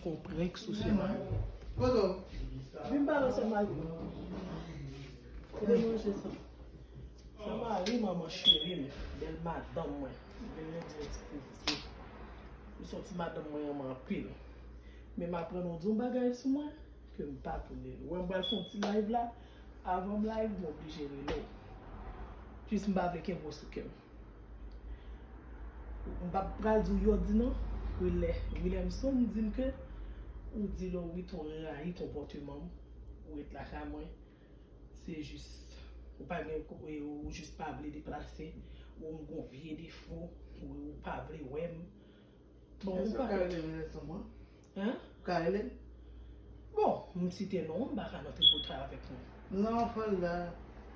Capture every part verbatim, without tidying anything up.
Yon prank sou sè mari. Kote w? Vin pale sè mari. Kote manje sa? Sè mari, manman cheri m, bèl madanm mwen. Vin redi yon ti kou vizit. M santi madanm mwen renmen anpil. Men m aprann ou di yon bagay sou mwen ke m pa konnen l. Ou wè m pral fè yon ti live la. Avan m live, m oblije rele w. Jis m pa vle kenbe w sou kè m. M p ap pral di w yo di non. Wilè, Williamson di m ke ou di Lorito rayi konpòteman m. Ou ret lakay mwen. Se jis, ou pa gen, ou jis pa vle deplase. Ou m gon vye defo. Ou, ou pa vle wè m. Bon, ou pa ka rele Williamson mwen? Hein? Ou ka rele l? Bon, m site non, m pa ka nan tripotay avèk nou. Non, fò l la.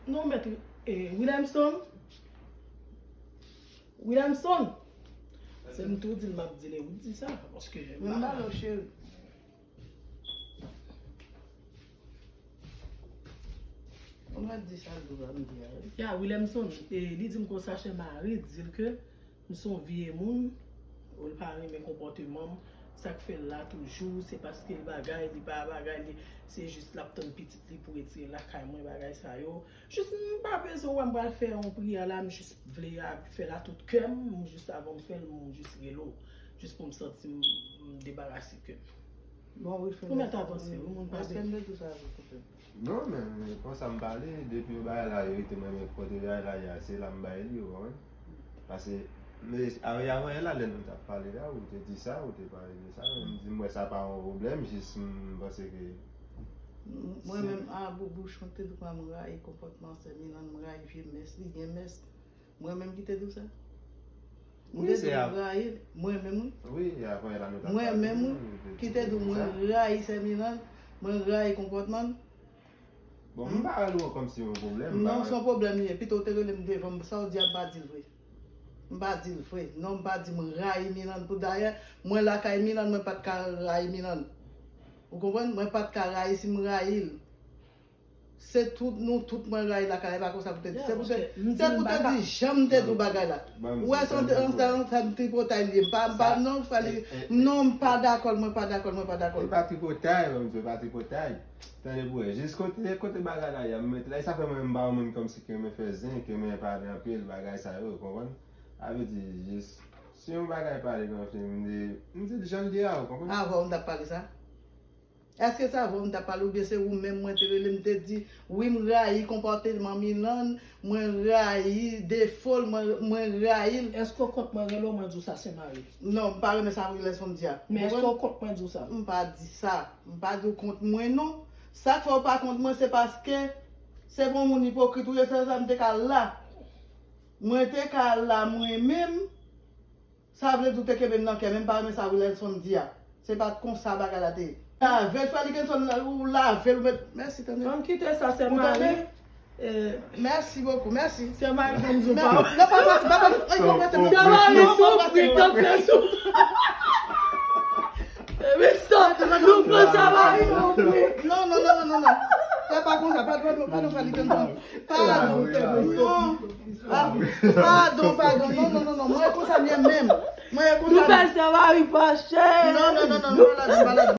Non, mèt, eh, Williamson. Williamson. Se m tou di l m ap di l, e ou di sa, paske m pa ka. Cheri. Ou mèt di sa l di la, m di a, wi. Ya, Williamson, eh, li di m konsa, sè mari di l ke m se yon vye moun, ou l pa renmen konpòteman m, sa k fè l la toujou, se paske l bagay, li pa bagay, li, se jis l ap tann pitit li pou retire lakay mwen, bagay sa yo. Jis m pa bezwen wè m pral fè yon priyè la, m jis vle a, fè l a tout kè m, m jis avan m fè l, m jis rele w, jis pou m santi m, m debarase kè m. Bon, wi, fè. Ou mèt avanse, wi, moun pa. Èske m te di sa avè w, kote? Non, men, men, konsa m pale, depi yo bagay la, yo rete mwen, men kote bagay la ye a, se la m bay li, ou konprann? Paske, men, a, avan yè la, lè nou t ap pale la, ou te di sa, ou te pale de sa, men m di, m wè sa pa yon pwoblèm, jis m panse ke. Mwen menm, a, bou-, bouch mwen te di w, m rayi konpòtman sè Milan, m rayi vye mès, li gen mès. Mwen menm ki te di w sa? M te di w m rayi l. Mwen menm, wi. Wi, avan yè la, nou t ap pale. Mwen menm ki te di w mwen rayi sè Milan, mwen rayi konpòtman l. Bon, m pa wè l kòmsi yon pwoblèm, m pa wè. Non, se yon pwoblèm li ye. Pito w te rele m devan m, sa w di a, m pa di l vre. M pa di l vre. Non, m pa di m rayi Milan. Pou dayè, mwen lakay Milan, mwen pa t ka rayi Milan. Ou konprann? Mwen pa t ka rayi si m rayi l. Se tout nou, tout mwen rayi lakay, e pa konsa pou te di. Se pou te, se pou te di, jan m te di w bagay la. Ou wè, se yon, se yon, se yon tripotay li ye. M pa, m pa, non, frè li, non, m pa dakò, mwen pa dakò, mwen pa dakò. E pa tripotay, ban m di w, e pa tripotay. Tande pou wè, jis kote, kote bagay la ye a, m mete la, e sa fè mwen m pa yon moun kòmsi ki renmen fè zen, ki renmen pale anpil, bagay sa yo, ou konprann? Sa vle di, jis, si yon bagay pale nan fim, m di, m di l jan l ye a, ou konprann? Avan w t ap pale sa? Èske se avè w m t ap pale oubyen se ou menm mwen te rele m te di, wi, m rayi konpòteman Milan, mwen rayi defo l, mwen, mwen rayi l. Èske w kont mwen rele w mwen di w sa, sè Mari? Non, m pa renmen sa Williamson di a. Men èske w kont mwen di w sa? M pa di sa. M pa di w kont mwen non. Sa k fè w pa kont mwen se paske se bon moun ipokrit ou ye, se sa m te ka la. Mwen te ka la mwen menm. Sa vle di w te kenbe m nan kè, men m pa renmen sa Williamson di a. Se pa t konsa bagay la te ye. Lave l, frè Williamson, ou lave l, ou met, mèsi, tande. Ann kite sa, sè Mari. Mèsi bokou, mèsi. Sè Mari, ban m di w pa. Non, pa pase, pa pase. Sè Mari soufri, tanpri soufri. Epi sa, nou pran sè Mari, nou pran. Non, non, non, non, non, non. Se pa konsa, pa, pa, pa, pa, frè Williamson. Padon, padon, padon, padon, non, non, non, non, mwen konsa m ye menm. Mwen konsa. Nou fè sè Mari fache. Non, non, non, non, non, pa la, pa la.